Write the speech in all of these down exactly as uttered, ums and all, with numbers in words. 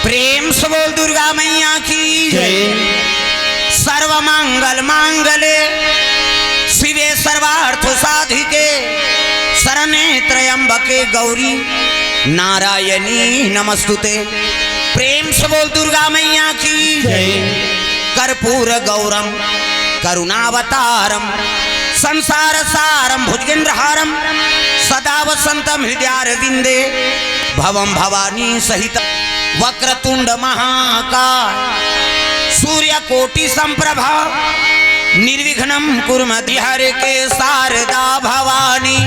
प्रेम से बोल दुर्गा मैया की जय। सर्व मंगल मांगले शिवे सर्वार्थ साधिके शरणे त्र्यंबके गौरी नारायणी नमस्तुते। प्रेम से बोल दुर्गा मैया की जय। कर्पूर गौरम करुणावतारम संसार सारम भुजगेंद्रहारम सदा वसंतम हृदयारविंदे भवम भवानी सहित वक्रतुंड महाकाय सूर्य कोटि संप्रभा निर्विघ्नम कुरु मध्य। हर के शारदा भवानी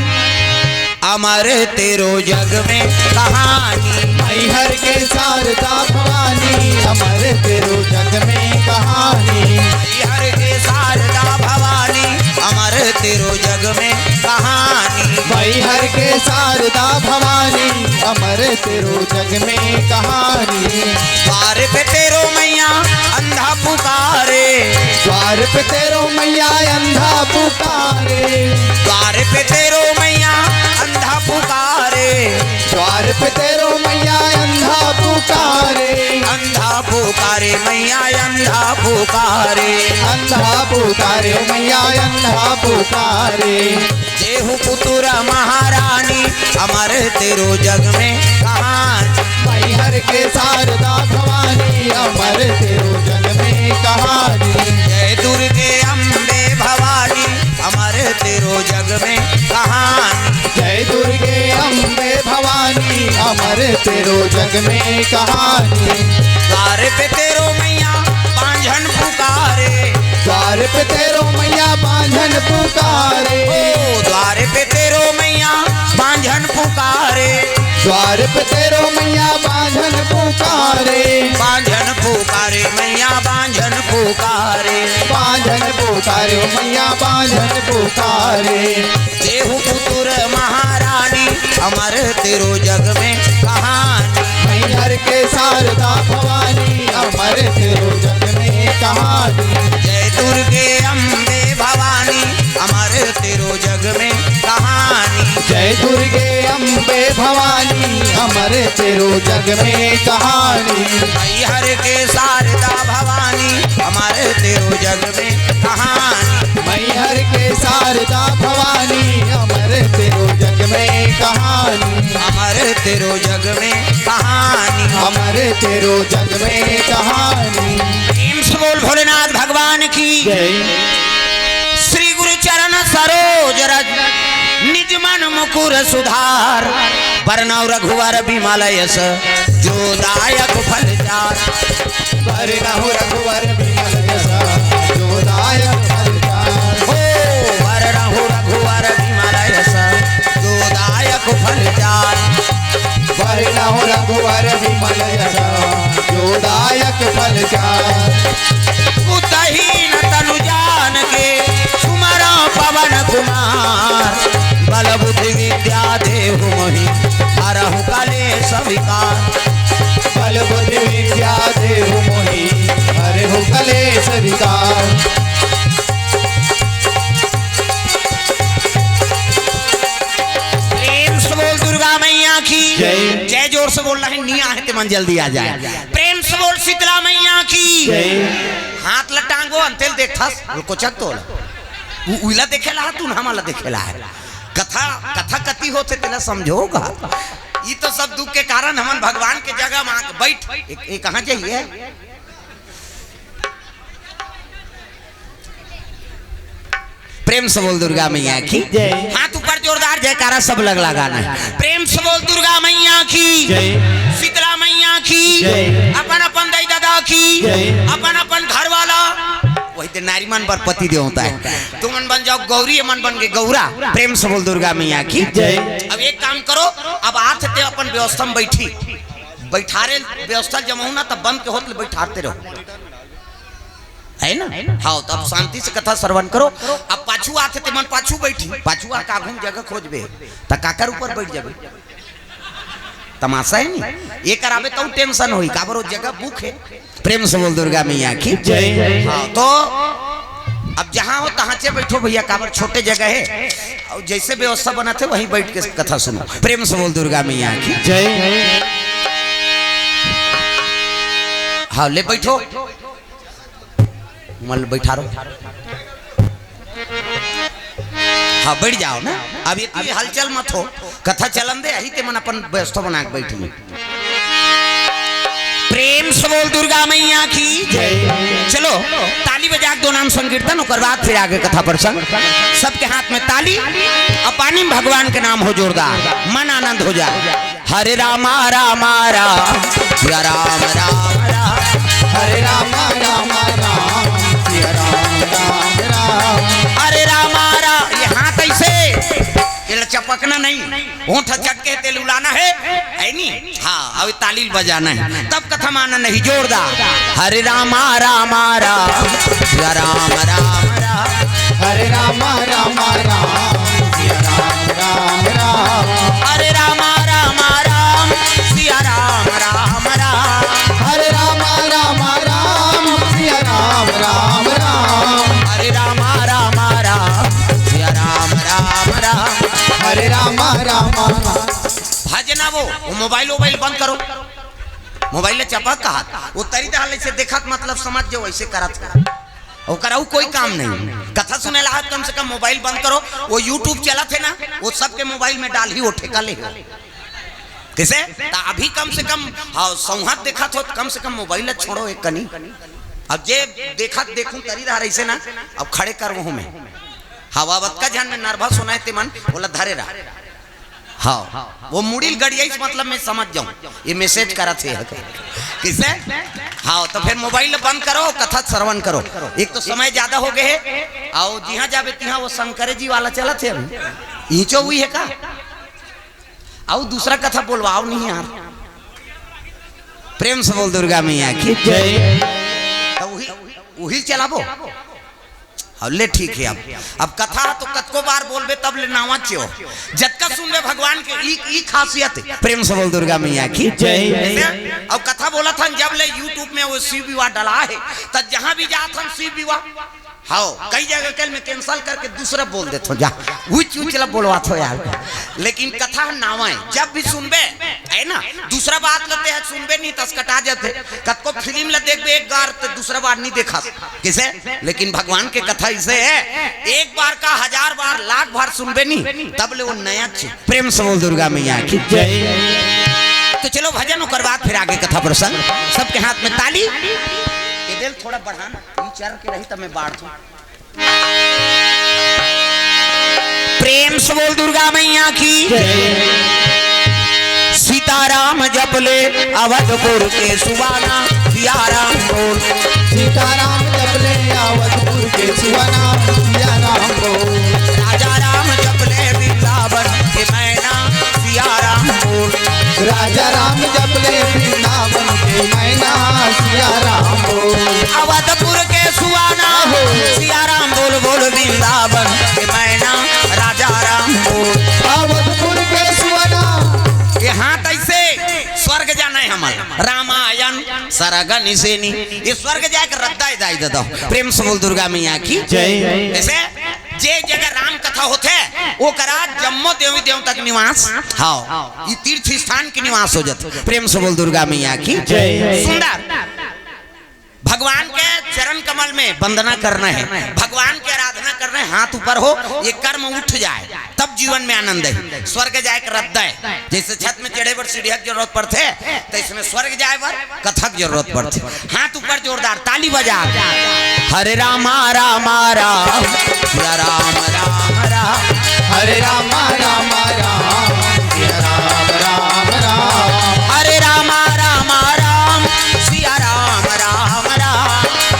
अमर तेरो जग में कहानी। मैहर के शारदा भवानी अमर तेरो जग में कहानी। मैहर के शारदा भवानी अमर तेरो जग में कहानी। मैहर के शारदा भवानी अमर तेरो जग में कहानी। द्वार पे तेरो मैया अंधा पुकारे। द्वार पे तेरो मैया अंधा पुकारे। द्वार पे तेरो मैया अंधा पुकारे। द्वार पे तेरो मैया अंधा पुकारे। अंधा पुकारे मैया अंधा पुकारे। अंधा पुकारे मैया अंधा पुकारे। देहु पुतुर महारानी अमर तेरो जग में कहानी। मैहर के शारदा भवानी अमर तेरो जग में कहानी। जय दुर्गे अम्बे भवानी अमर तेरो जग में कहानी। जय दुर्गे अम्बे भवानी अमर तेरो जग में कहानी। द्वार पे तेरो मैया बांझन पुकारे। द्वार पे तेरो मैया बांझन पुकारे। ओ द्वार पे तेरो मैया बांझन पुकारे। द्वार पे तेरो मैया बांझन पुकारे। बांझन पुकारे मैया बांझन पुकारे। बांझन पुकारे मैया बांझन पुकारे। देहु पुतुर महारानी अमर तेरो जग में कहानी। मैहर के शारदा भवानी अमर तेरो जग में कहानी। जय दुर्गे अम्बे भवानी अमर तेरो जग में कहानी। जय दुर्गे अम्बे भवानी अमर तेरो जग में कहानी। मैहर के शारदा भवानी अमर तेरो जग में कहानी। मैहर के शारदा भवानी अमर तेरो जग में कहानी। अमर तेरो जग में कहानी। अमर तेरो जग में कहानी। प्रेम से बोल भोलेनाथ भगवान की जय। श्री गुरु चरण सरोज रज निज मन मुकुर सुधार। वरनौ रघुवर विमल यश जो दायक फल चार। वरनौ रघुवर विमल यश जो दायक फल चार। ओ वरनौ रघुवर विमल यश जो दायक फल चार। वरनौ रघुवर विमल यश जो दायक फल चार। उतहीन तनु जान के सुमरौ पवन कुमार। बल बुद्धि विद्या देहु मोहि हरहु कलेश विकार। बल बुद्धि विद्या देहु मोहि हरहु कलेश विकार। प्रेम से बोल दुर्गा मैया की जय। जय। जोर से बोल रहे, नहीं आए ते मन जल्दी आ जाए। प्रेम से बोल शीतला मैया की जय। हाथ ल टांगो, अंतेल देखथस, वो कोचक तोल। उ-, उइला देखेला है, तू हमला देखेला है। कथा, कथा कति होथे, तेला समझोगा। ई तो सब दुख के कारण हमन भगवान के जगह मांग बैठ। ए, ए, कहाँ जाइए? प्रेम से बोल दुर्गा मैया की जय। हाथ ऊपर, जोरदार जयकारा सब लग लगाना है। प्रेम से बोल दुर्गा मैया की जय। शीतला मैया की जय। अपन अपन दाई दादा की जय। अपन अपन घर वाला, वही ते नारी मन बर पति देवता है। तुमन बन जाओ गौरी, मन बन के गौरा। प्रेम से बोल दुर्गा मैया की जय। अब एक काम करो, अब आथे ते अपन व्यवस्था में बैठी, बैठारे व्यवस्था जमाऊ ना, तब बंद के होत ले बैठारते रहो, है ना? हाँ, तब शांति से कथा श्रवण करो। अब पाछू आथे ते मन पाछू बैठी, पाछू आ का घूम जगह खोजबे, त काकर ऊपर बैठ जाबे? तमाशा है नी, ये कराबे तो टेंशन होई, काबर वो जगह बुक है। प्रेम से बोल दुर्गा मैया की जय। हाँ, तो अब जहाँ हो तहाँ से बैठो भैया, काबर छोटे जगह है, और जैसे व्यवस्था बना थे वहीं बैठ के कथा सुनो। प्रेम से बोल दुर्गा मैया की जय। हाँ, ले बैठो। मल बैठा रहो। हाँ, बैठ जाओ ना। अब इतनी हलचल मत हो, कथा चलन दे, यही ते मन अपन व्यवस्था बना के बैठ में। प्रेम से बोल दुर्गा मैया की जय। चलो, ताली बजा के दो नाम संकीर्तन, ओकर बाद फिर आगे कथा प्रसंग। सबके हाथ में ताली, और पानी में भगवान के नाम हो जोरदार, मन आनंद हो जाए। हरे रामा रामा राम, सिया राम राम राम। हरे रामा रामा राम, सिया राम राम राम। हरे रामा राम, ये हाथ ऐसे, ये ला चपकना नहीं, होंठ चटके तेल उलाना है, है नी? हाँ, अब ताली बजाना है, तब कथा माना नहीं, जोरदार। हरे रामा रामा राम, सिया राम राम राम। हरे रामा रामा राम, सिया राम राम राम। हरे रामा रामा राम, सिया राम राम राम। हरे रामा रामा राम, सिया राम राम राम। हरे रामा रामा राम, सिया राम राम राम। हरे रामा रामा राम। भजना वो, वो मोबाइल वोबाइल बंद करो। मोबाइल ले चपक कहा, वो तरी दहाल ऐसे देखत, मतलब समझ जाओ, ऐसे करत हो। ओकर अउ कोई काम नहीं। कथा सुने ला, कम से कम मोबाइल बंद करो। वो YouTube चलत है ना, वो सबके मोबाइल में डाल ही, वो ठेका ले हो। किसे? ता अभी कम से कम, हाँ, सौहात देखत हो, कम से कम मोबाइल ला छोड़ो एक कनी। अब जे देखत देखूं तरी रहा रही से ना, अब खड़े कर वो में। हाँ, अब अतका झन में nervous होना है ते मन, बोला धरे रहा। हाँ, वो मुड़िल गड़ियाई से मतलब मैं समझ जाऊं, ये message करत है। किसे? हाँ, तो फिर मोबाइल बंद करो, कथा श्रवण करो। एक तो समय ज्यादा हो गए है, आओ जिहाँ जाबे तिहाँ वो शंकर जी वाला चलत है अभी। ईंचो हुई है का? आओ दूसरा कथा बोलवाओ नहीं यार। प्रेम से बोल दुर्गा मैया की जय। तो वही, वही चलाबो। हाँ, ले ठीक है। अब, अब कथा तो कतको बार बोलबे तब ले नावा च्यो। जतका सुनबे भगवान के ई, ई खासियत है। प्रेम से बोल दुर्गा मैया की जय। जैसे अब कथा बोलत हन, जब ले YouTube में वो शिव विवाह डला है, त जहाँ भी जात हन शिव विवाह, हाँ, कई जगह कल मैं cancel करके दूसरा बोल देत हो, जा, उच, उच ला बोलवात हो यार। लेकिन कथा नावा है, जब भी सुनबे, है ना, दूसरा बात लेते हैं, सुनबे नहीं, तस कटा जाते। कतको फिल्म ला देखबे एक बार, तो दूसरा बार नहीं देखा। किसे? लेकिन भगवान के कथा इसे है, एक बार का हजार बार, लाख बार सुनबे नहीं, तब ले वो नया चीज। प्रेम से बोल दुर्गा मैया की जय। तो चलो भजन, ओकर बाद फिर आगे कथा प्रसंग। सबके हाथ में ताली। ये दिल थोड़ा बढ़ाना, ये चर के रही तब मैं बाढ़ दूं। प्रेम से बोल दुर्गा मैया की जय। सीताराम जप ले अवधपुर के सुबाना, सिया राम बोल। सीताराम जप ले अवधपुर के सुबाना, सिया राम बोल। राजा राम जप ले वृंदावन के मैना, सिया राम बोल। राजा राम जप ले वृंदावन के मैना, सिया राम बोल। अवधपुर के सुबाना हो, सिया राम बोल, बोल वृंदावन के मैना, राजा राम बोल। अवधपुर के सुबाना। यहाँ तैसे स्वर्ग जाना है हमारा। रामायण सरग निसेनी, ये स्वर्ग जाके रद्दा ही दाई दे दो। प्रेम से बोल दुर्गा मैया की जय। जैसे जे जगह राम कथा होथे, ओकरा जम्मो देवी देवता के निवास। हाँ, ई तीर्थ स्थान के निवास हो जाथे। प्रेम से बोल दुर्गा मैया की जय। सुंदर। भगवान के चरण कमल में वंदना करना है, भगवान की आराधना करना है, हाथ ऊपर हो, ये कर्म उठ जाए, तब जीवन में आनंद है। स्वर्ग जाए के रद्दा है, जैसे छत में चढ़े बर सीढ़िया के जरूरत पड़थे, तो इसमें स्वर्ग जाए बर कथा के जरूरत पड़थे। हाथ ऊपर जोरदार ताली बजा। हरे रामा रामा राम, सिया राम राम राम। हरे रामा रामा राम, सिया राम राम राम। हरे रामा रामा राम, सिया राम राम राम।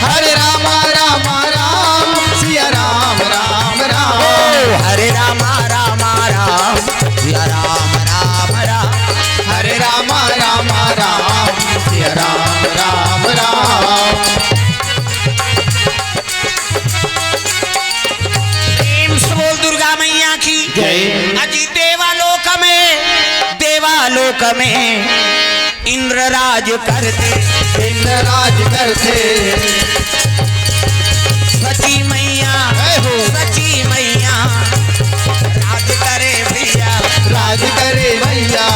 हरे रामा रामा राम, सिया राम राम राम। ओ हरे रामा रामा राम, सिया राम राम राम। हरे रामा रामा राम, सिया राम राम राम। प्रेम से बोल दुर्गा मैया की जय। अजी देवालोक में, देवालोक में इंद्र राज करते, इंद्र राज करते। सची मैया, जय हो। सची मैया राज करे भैया। राज करे भैया।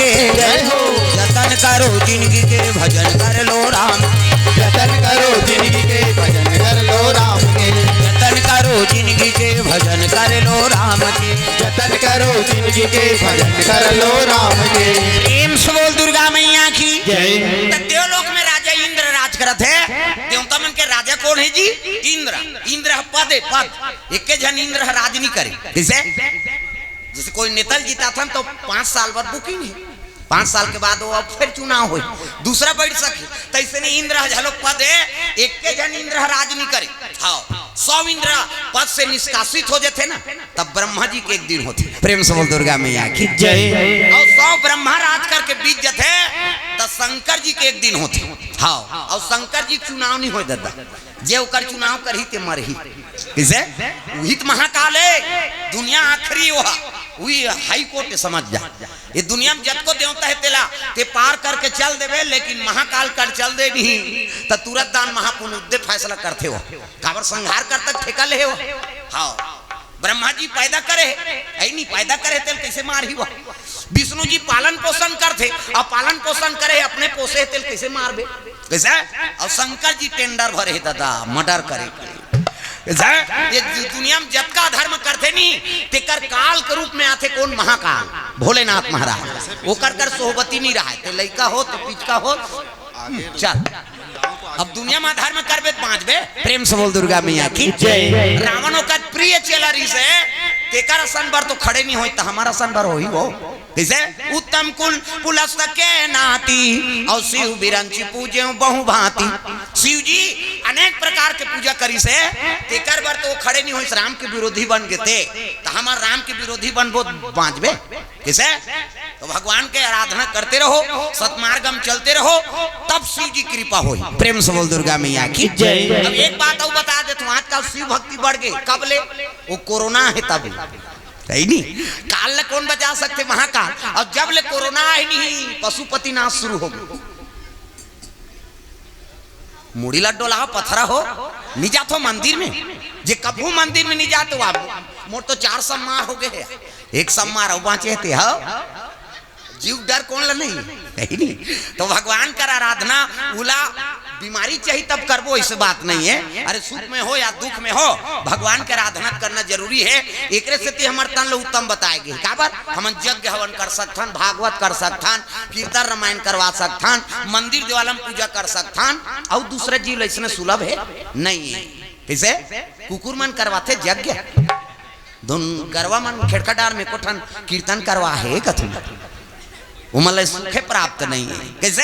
जय हो। जतन करो जिनगी के, भजन कर लो राम के। जतन करो जिनगी के, भजन कर लो राम के। जतन करो जिनगी के, भजन कर लो राम के। जतन करो जिनगी के, भजन कर लो राम के। प्रेम से बोल दुर्गा मैया की जय। त देवलोक में राजा इंद्र राज करत हे। देवता मन के राजा कोन हे जी? इंद्र। इंद्र ह पद हे, पद। एके झन इंद्र ह राज नइ करे। कइसे? जइसे कोई नेता ल जिताथन त पाँच साल बाद बुकिंग हे, पाँच साल के बाद वो अब फेर चुनाव होही, दूसरा बइठ सकही। त अइसने इंद्र ह घलो पद हे, एके झन इंद्र ह राज नइ करे। हाँ, सौ इंद्र पद से निष्कासित हो जाथे ना, तब ब्रह्मा जी के एक दिन होथे। प्रेम से बोल दुर्गा मैया की जय। अउ सौ ब्रह्मा राज करके बीत जाथे, त शंकर जी के एक दिन होथे। हाँ, अउ शंकर जी के चुनाव नइ होय ददा, जे ओकर चुनाव करही ते मरही। कइसे? उही त महाकाल हे, दुनिया आखिरी ओहा, उही हाई कोर्ट हे, समझ जा। ये दुनिया में जतको देवता हे तेला ते पार करके चल देबे, लेकिन महाकाल कर चल दे नहीं त तुरंत दान महापुण्य उद्दे फैसला करथे वो। काबर संहार करतक ठेका ले हे वो। हाँ, ब्रह्मा जी पैदा करे हे, अइ नहीं पैदा करे हे तेल कइसे मारही वो? विष्णु जी पालन पोषण करथे, अउ पालन पोषण करे हे, अपने पोसे हे तेल कइसे मारबे? कइसे? अउ शंकर जी टेंडर भरे हे ददा, मर्डर करे के। कइसे? ये दु-, दुनिया में जतका अधर्म करथे नी, तेकर काल के रूप में आथे कोन? महाकाल, भोलेनाथ महाराज। ओकर कर सोहबती नइ रहय, ते लइका हो, ते पिचका हो, चल। अब दुनिया में अधर्म करबे त बाँचबे। प्रेम से बोल दुर्गा मैया की जय। रावण ओकर प्रिय चेला रिहिसे, तेकर असन बर तो खड़े नइ होय, त हमर असन बर होही वो। कइसे? उत्तम कुल पुलस्त के नाती, अउ शिव बिरंची पूजे बहु भांति। शिव जी अनेक प्रकार के पूजा करिसे, तेकर बर तो खड़े नइ होइस, राम के विरोधी बन गे ते, त हमर राम के विरोधी बनबो, बाँचबे कइसे? तो भगवान के आराधना करते रहो, सतमार्ग में चलते रहो, तब शिव जी कृपा होही। प्रेम से बोल दुर्गा मैया की जय। अब एक बात अउ बता देथंव, आजकल शिव भक्ति बढ़ गे, कब ले? वो कोरोना हे तब ले। सही नहीं? काल ले कोन बचा सकथे? महाकाल। अउ जब ले कोरोना हे नहीं, पशुपति नाश शुरू हो गे। मुड़ी ला डोलाव, पथरा हो, नइ जाथो मंदिर में। जे कभू मंदिर में नइ जाथो, आप, मोर तो चार सम्मार हो गे हे, एक सम्मार अउ बाँचे हे ते, हाँ? जीव डर कोन ला नहीं? हे नहीं? तो भगवान कर आराधना, उला बीमारी चाही तब करबो, अइसे बात नहीं हे। अरे सुख में हो या दुख में हो, भगवान के आराधना करना जरूरी हे। एकरे सेती हमर तन ला उत्तम बताय गे हे। काबर? हमन यज्ञ हवन कर सकथन, भागवत कर सकथन, कीर्तन रामायण करवा सकथन, मंदिर देवालय में पूजा कर सकथन, अउ दूसरा जीव ला अइसने सुलभ हे नहीं हे। कइसे? कुकुर मन करवाथे यज्ञ, धुन गरवा मन खेड़का डार में एको ठन कीर्तन करवा हे कथू। ओमन ला सुखे प्राप्त नहीं हे। कइसे?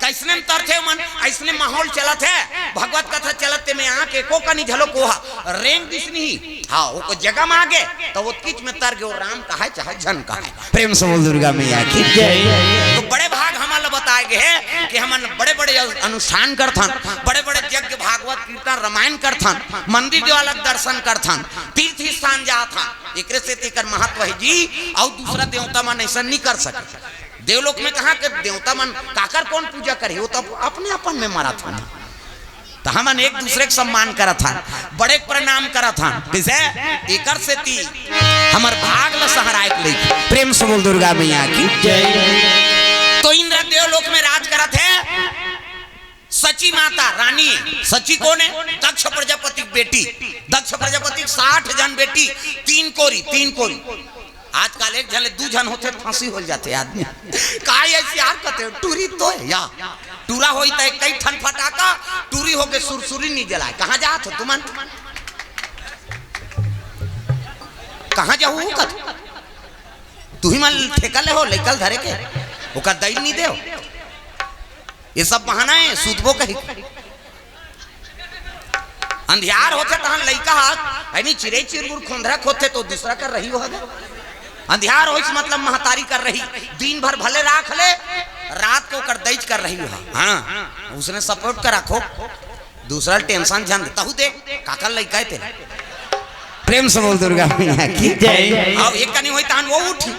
कइसने में तरथे ओमन, अइसने माहौल चलत हे, भगवत कथा चलत ते में आके एको कनी झलो कोहा रेंग दिस नहीं। हाँ, ओको जगह में आगे, त ओतकीच में तर गे, वो राम कहय चाहे झन कहय। प्रेम से बोल दुर्गा मैया की जय। तो बड़े भाग हमन ला बताय गे हे कि हमन बड़े-बड़े अनुष्ठान करथन, बड़े-बड़े यज्ञ, भागवत, कीर्तन, रामायण करथन, मंदिर देवाला के दर्शन करथन, तीर्थ स्थान जाथन, एकरे सेती एकर महत्व हे जी। अउ दूसरा देवता मन अइसन नइ कर सके। देवलोक में कहाँ के देवता मन काकर कोन पूजा करही, वो तो अपने अपन में मरत हन। त हमन एक दूसरे के सम्मान करत हन, बड़े के प्रणाम करत हन। कइसे? एकर सेती हमर भाग ल सहराय के लइक। प्रेम से बोल दुर्गा मैया की जय। तो इंद्र देवलोक में राज करत हे, सची माता रानी। सची कोन हे? दक्ष प्रजापति के बेटी। दक्ष प्रजापति के साठ झन बेटी, तीन कोरी, तीन कोरी। आजकल एक झन ले दू झन होथे, फांसी हो जाथे आदमी। का ये सियार कथे, टूरी तो हे या? टूरा होई त कई ठन फटाका, टूरी होके सुरसुरी नइ जलाय। कहाँ जात हो तुमन? कहाँ जाहू कत? तुही मन ठेका ले हो, लइका ल धरे के, ओकर दई नइ देव। ये सब बहाना हे, सूतबो कही। अंधियार होथे तहन लइका ह, अइनी चिरई चिरगुर खोंधरा खोदथे तो दूसरा कर रही हो गे। अंधियार होइस मतलब महतारी कर रही, दिन भर भले राख ले, रात के ओकर दईच कर रही हो। हाँ, उसने सपोर्ट कर राखो, दूसरा ल टेंशन झन दे। तहू दे, काकर लइका हे तेला। प्रेम से बोल दुर्गा मैया की जय। अउ एक कनी होई तहन वो उठी,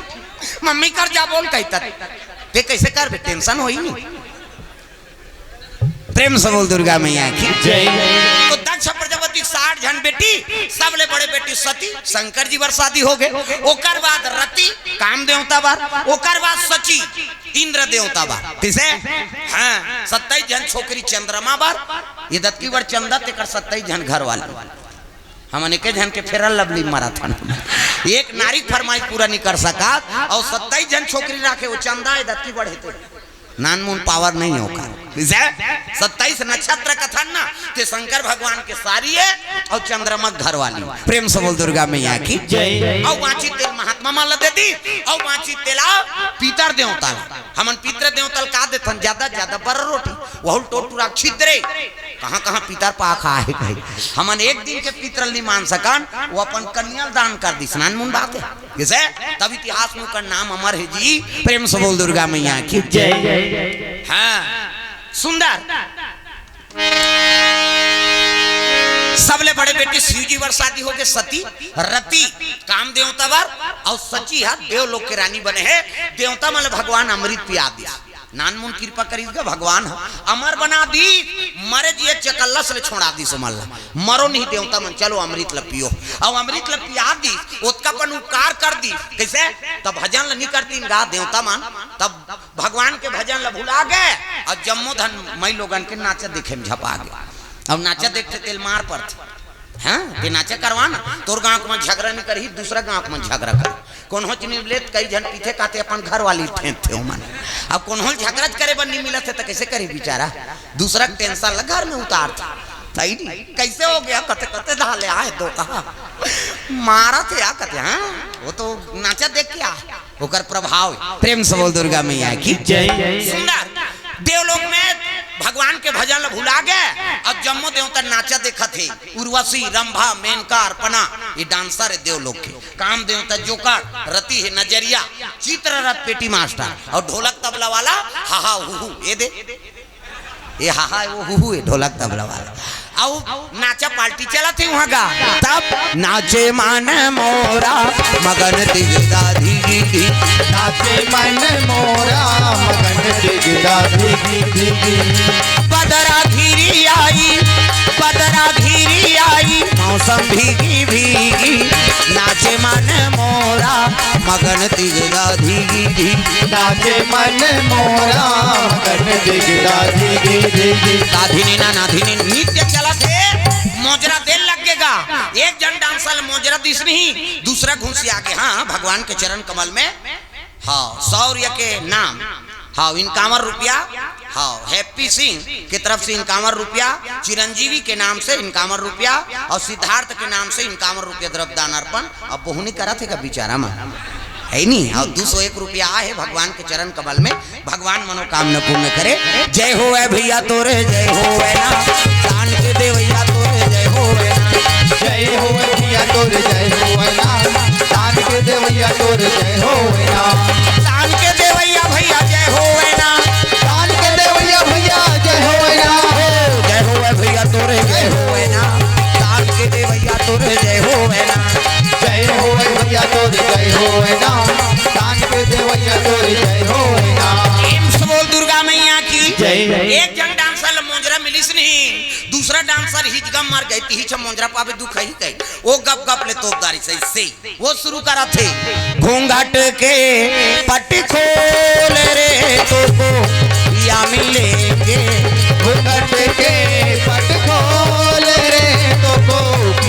मम्मी कर जाबो न कहिता, ते कइसे करबे, टेंशन होई नी। प्रेम से बोल दुर्गा मैया की जय। तो दक्ष प्रजापति साठ झन बेटी, सबले बड़े बेटी सती, शंकर जी बर शादी हो गए। ओकर बाद रति, काम देवता बर, ओकर बाद शची, इंद्र देवता बर। किसे? हाँ, सत्ताईस झन छोकरी चंद्रमा बर, ये दतकी बर चंदा, तेकर सत्ताईस झन घर वाले। हमन एके झन के फेरल लवली मारत हन। एक नारी के फरमाइश पूरा नहीं कर सकत, अउ सत्ताईस झन छोकरी राखे, वो चंदा ए दतकी बढ़े तो नानमुन पावर नहीं होगा। जैसे सत्ताईस नक्षत्र कथन ना, ते शंकर भगवान के सारी है अउ चंद्रमा के घर वाली। प्रेम से बोल दुर्गा मैया की। जय। अउ बांची तेल महात्मा मन ला दे दी, अउ बांची तेला पितर देवता ला। हमन पितर देवता ला का देथन? ज्यादा ज्यादा बर रोटी, वहुल टोटुरा छिद्रे। कहाँ कहाँ पितर पाखा है भाई। हमन एक दिन के पितर नहीं मान सकन, वो अपन कन्या ला दान कर दिस, नानमुन बात है। किसे? तब इतिहास में ओकर नाम अमर है जी। प्रेम से बोल दुर्गा मैया की। जय। हाँ, सुंदर। सबले बड़े बेटी शिव जी बर शादी होके सती, रति काम देवता बर, अउ सची हा देवलोक के रानी बने है। देवता मन ल भगवान अमृत पिया दिस। नानमुन कृपा करिस गा भगवान ह, अमर बना दिस। मरे जिए चकल्लस ले छोड़ा दिस ओमन ला। मरो नहीं देवता मन, चलो अमृत ल पियो। अउ अमृत ल पिया दिस, ओतका अपन उपकार कर दिस। कैसे? तब भजन ल नहीं करतीन गा देवता मन, तब भगवान के भजन ल भुला गए अउ जम्मो धन मई लोगन के नाचा देखे में झपा गए। अउ नाचा देखते तेल मार पड़ते। हाँ, ते नाचा करवा ना, तोर गांव के मन झगड़ा नहीं करही, दूसरा गांव के मन झगड़ा कर। कोनो च नहीं लेत, कई झन पीथे काते अपन घर वाली ठेंकथे ओमन। अब कोनो झगड़ा करे बर नहीं मिलत है तो कैसे करे बेचारा? दूसरा के टेंशन ला घर में उतारथे। सही नहीं, कैसे हो गया? कते कते धाले आए दो कहा मारा थे या कते, हाँ, वो तो नाचा देख के आ, ओकर प्रभाव। प्रेम से बोल दुर्गा मैया की। जय। सुंदर देवलोक में भगवान के भजन ल भुला गए, अब जम्मो देवता नाचा देखत हे। उर्वशी, रंभा, मेनका, अर्पणा, ये डांसर है देवलोक के। काम देवता जोकर, रति है नजरिया, चित्ररथ पेटी मास्टर, और ढोलक तबला वाला हाहा हुहू। ये दे, ये हाहा है, वो हुहू है ढोलक तबला वाला। अउ नाचा पार्टी चलत हे वहाँ का। तब नाचे मन मोरा मगन दिगदा धिगी धी। नाचे मन मोरा मगन दिगदा धिगी धी। बदरा घिरी आई, बदरा घिरी आई, मौसम भीगी भीगी। नाचे मन मोरा मगन दिगदा धिगी धी। नाचे मन मोरा मगन दिगदा धिगी धी। नाधिनी ना नाधिनी नृत्य चलत हे, मोजरा देर लगेगा। एक जन डांसर मोजरा दिस नहीं, दूसरा घुसिया के, हाँ, भगवान के चरण कमल में, हाँ, सौ रुपया के नाम, हाँ, इनकावन रुपया, हाँ, हैप्पी सिंह के तरफ से इनकावन रुपया, चिरंजीवी के नाम से इनकावन रुपया और सिद्धार्थ के नाम से इनकावन रुपया द्रव्य दान अर्पण। अब बोहनी करत हे का बेचारा मन, है नी? और दो सौ एक रुपया आहे भगवान के चरण कमल में, भगवान मनोकामना पूर्ण करे। जय होवे भैया तोरे, जय होवे ना, दान के देवैया तोरे, जय होवे ना। जय होवे भैया तोरे, जय होवे ना, दान के देवैया तोरे, जय होवे ना। दान के देवैया भैया जय होवे ना। दान के देवैया भैया जय होवे ना। हो, जय होवे भैया तोरे, जय होवे ना। दान के देवैया तोरे, जय होवे ना। जय होवे भैया तोरे, जय होवे ना। दान के देवैया तोरे, जय होवे ना। प्रेम से बोल दुर्गा मैया की जय। एक जन डांसर ल मोजरा मिलिस नहीं, दूसरा डांसर हिचका मर गई, तिही छ मोजरा पावे दुख ही गई। वो गप गप ले तोपदारी सही से वो शुरू करत हे। घूंघट के पट खोल रे, तोको या मिलेंगे। घूंघट के पट खोल रे, तोको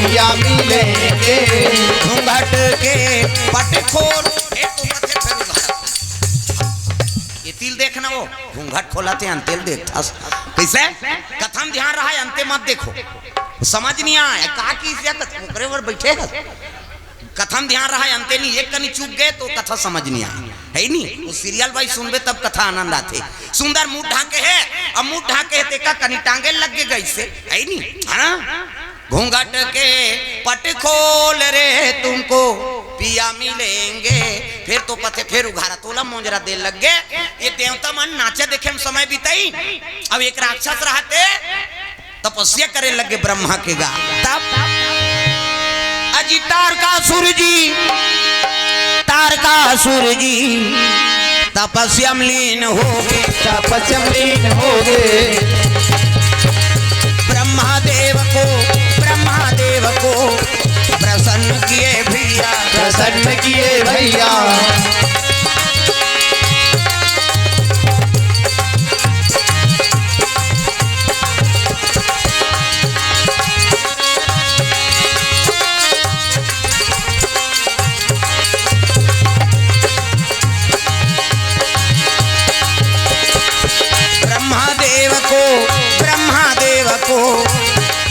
या मिलेंगे। घूंघट के पट खोल, ए, तो मत हे, फेर उघार। ये तिल देखना वो, घूंघट खोला थे, अंतेल देखता। कैसे? कथम ध्यान रहा, अंते मत देखो। समझ नहीं आए, का की इज्जत ओकरे बर बैठे है। कथम ध्यान रहा, अंते नहीं, एक कनी चूक गए तो कथा समझ नहीं आए, है नी? वो सीरियल भाई सुनबे तब कथा आनंद आथे। सुंदर मुंह ढाके है, अब मुंह ढाके है, तेका कनी टांगे लग गए गई से, है नी? हाँ? घूंघट के पट खोल रे, तुमको पिया मिलेंगे। फिर तो पथे, फिर उघारा तोला मोजरा दे लग गए। ये देवता मन नाचा देखे में समय बिताई। अब एक राक्षस रहते, तपस्या करे लगे ब्रह्मा के गा। तब अजी तारकासुर जी, तारकासुर जी तपस्या में लीन हो गए। तपस्या में लीन हो गए। ब्रह्मा देव को, ब्रह्मा प्रसन्न किए भैया। ब्रह्मा देव को, ब्रह्मा देव को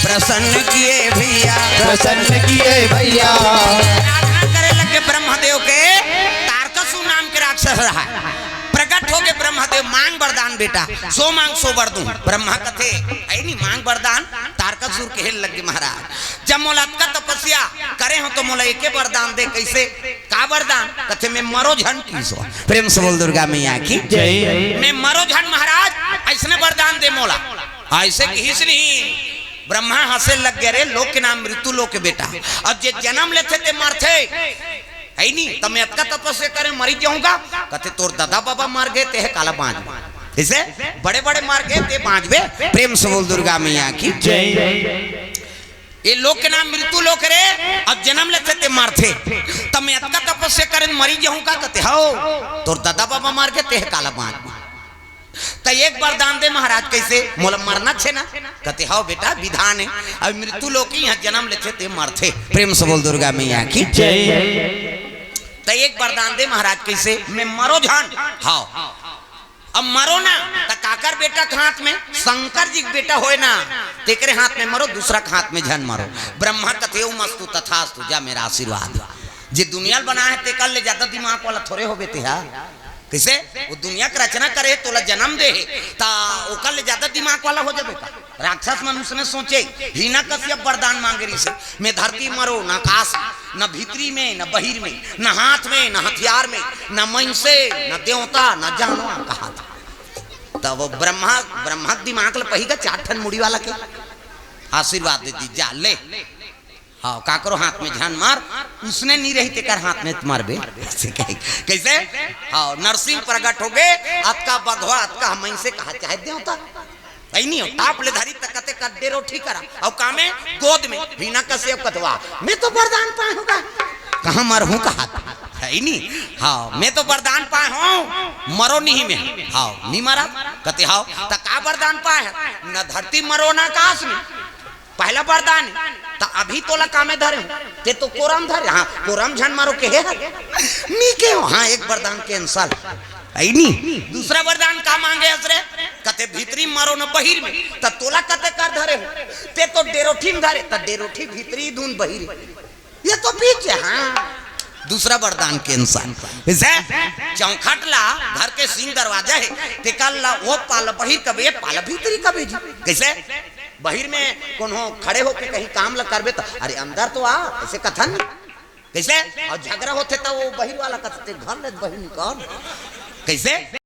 प्रसन्न किए भैया। प्रसन्न किए भैया। आराधना करे लगे ब्रह्मदेव के। तारकासुर नाम के राक्षस रहा, प्रकट होके ब्रह्मदेव, "मांग वरदान बेटा, जो मांग सो वर दूं।" ब्रह्मा कथे, "ऐ नी मांग वरदान।" तारकासुर कहे लगे, "महाराज, जब मोला अतका तपस्या करे हो तो मोला एके वरदान दे।" "कैसे? का वरदान?" कथे, "मैं मरो झन।" की सो प्रेम से बोल दुर्गा मैया की जय। "मैं मरो झन महाराज, ऐसने वरदान दे मोला।" ऐसे कहिस नहीं, ब्रह्मा हंसे लग गए, "रे लोक के नाम मृत्यु लोक के बेटा, अब जे जन्म लेथे ते मरथे, है नी? त मैं अतका तपस्या करे मरी जाहूं का?" कथे, "तोर दादा बाबा मर गए, ते ह काला बांचबे? इसे बड़े बड़े मर गए, ते बांचबे?" प्रेम से बोल दुर्गा मैया की जय। "ये लोक के नाम मृत्यु लोक रे, अब जन्म लेथे ते मरथे, त मैं अतका तपस्या करे मरी जाहूं का?" कथे, "हव, तोर दादा बाबा मर गए, ते ह काला बांचबे?" "त एक वरदान दे महाराज।" "कैसे? मोला मरना छे ना।" कथे, "हव बेटा, विधान है, अब मृत्यु लोक ही यहाँ जन्म लेथे ते मरथे।" प्रेम से बोल दुर्गा मैया की जय। "त एक वरदान दे महाराज।" "कैसे?" "मैं मरो झन।" "हव।" "अब मरो ना, त काकर बेटा के हाथ में?" "शंकर जी के बेटा होय ना, तेकरे हाथ में मरो, दूसरा के हाथ में झन मरो।" ब्रह्मा कथे, "ओम अस्तु तथास्तु, जा मेरा आशीर्वाद।" जे दुनिया ल बनाए हे, तेकर ले ज्यादा दिमाग वाला थोरे होबे ते हा। कैसे? वो दुनिया के रचना करे हे, तोला जन्म दे हे, त ओकर ले ज्यादा दिमाग वाला हो जाबे का? राक्षस मन उसने सोचे, हिरण्यकश्यप वरदान मांगे रहिसे, "मैं धरती मरो, न आकाश, न भीतरी में, न बहिर में, न हाथ में, न हथियार में, न मइनसे, न देवता, न जानवर," कहा था। तब वो ब्रह्मा, ब्रह्मा के दिमाग ल पही का चार ठन मुड़ी वाला के आशीर्वाद दे दी, "जा ले।" हव, काकरो हाथ में झन मार, उसने नी रही तेकर हाथ में त मारबे। कैसे? हव, नरसिंह प्रगट होगे, अतका बघवा, अतका हमइन से कहा चाहे देवता। ऐ नी हो, टाप ले धरी त कथे, "कर डेरोठी करा।" अउ का में? गोद में। हिरण्यकश्यप कथे, "वाह, मैं तो वरदान पाए हूं का।" कहां मरहूं कहा? है नी? हव, "मैं तो वरदान पाए हूं, मरो नहीं मैं।" हव, नी मरा। कथे, "हव, त का वरदान पाए है?" "न धरती मरो, न आकाश में।" पहला वरदान हे, त अभी तोला कामे धरे हो, ते तो कोरम धरे, हां, कोरम झन मारो केहे हे, नी केहो, हां, एक वरदान cancel, है नी? दूसरा वरदान का मांगे हस रे? कथे भीतरी मारो न बहिर में, त तोला कते कर धरे हो, ते तो डेरोठी में धरे, त डेरोठी भीतरी धुन बहिर, ये तो बीच हे, हां, दूसरा वरदान cancel। इसे चौखट ला घर के सिंह दरवाजा हे, तेकर ला वो पाल बहिर कबे, ये पाल भीतरी कबे जी, कैसे? बहिर में कोनो खड़े होके कहीं काम ल करबे त, "अरे, अंदर तो आ," ऐसे कथन। कैसे? अउ झगरा होथे त वो बहिर वाला कथे, "घर ले बहिर निकल।" कैसे?